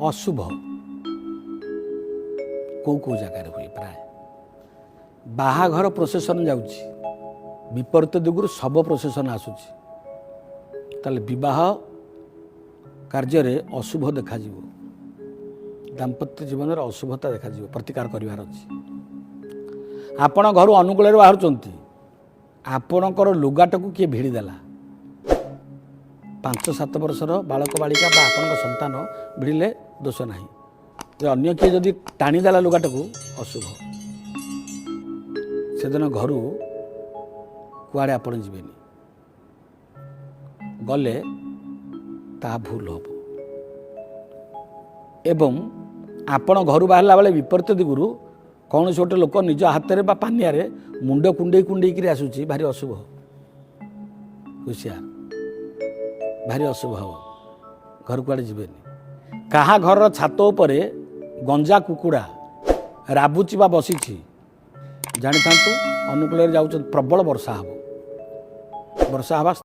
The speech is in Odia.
ଅଶୁଭ କେଉଁ କେଉଁ ଜାଗାରେ ହୁଏ? ପ୍ରାୟ ବାହାଘର ପ୍ରୋସେସନ୍ ଯାଉଛି, ବିପରୀତ ଦିଗରୁ ଶବ ପ୍ରୋସେସନ୍ ଆସୁଛି, ତାହେଲେ ବିବାହ କାର୍ଯ୍ୟରେ ଅଶୁଭ ଦେଖାଯିବ, ଦାମ୍ପତ୍ୟ ଜୀବନରେ ଅଶୁଭତା ଦେଖାଯିବ। ପ୍ରତିକାର କରିବାର ଅଛି। ଆପଣ ଘରୁ ଅନୁକୂଳରେ ବାହାରୁଛନ୍ତି, ଆପଣଙ୍କର ଲୁଗାଟାକୁ କିଏ ଭିଡ଼ିଦେଲା, 5-7 ବର୍ଷର ବାଳକ ବାଳିକା ବା ଆପଣଙ୍କ ସନ୍ତାନ ଭିଡ଼ିଲେ ଦୋଷ ନାହିଁ। ଯେ ଅନ୍ୟ କିଏ ଯଦି ଟାଣିଦେଲା ଲୁଗାଟାକୁ, ଅଶୁଭ। ସେଦିନ ଘରୁ କୁଆଡ଼େ ଆପଣ ଯିବେନି, ଗଲେ ତାହା ଭୁଲ ହେବ। ଏବଂ ଆପଣ ଘରୁ ବାହାରିଲା ବେଳେ ବିପରୀତ ଦିଗରୁ କୌଣସି ଗୋଟେ ଲୋକ ନିଜ ହାତରେ ବା ପାନିଆରେ ମୁଣ୍ଡ କୁଣ୍ଡେଇ କୁଣ୍ଡେଇକିରି ଆସୁଛି, ଭାରି ଅଶୁଭ। ହୁସିଆର, ଭାରି ଅଶୁଭ ହେବ, ଘରୁ କୁଆଡ଼େ ଯିବେନି। କାହା ଘରର ଛାତ ଉପରେ ଗଞ୍ଜା କୁକୁଡ଼ା ରାବୁଛି ବା ବସିଛି, ଜାଣିଥାନ୍ତୁ ଅନୁକୂଳରେ ଯାଉଛନ୍ତି, ପ୍ରବଳ ବର୍ଷା ହେବ। ବର୍ଷା ହେବା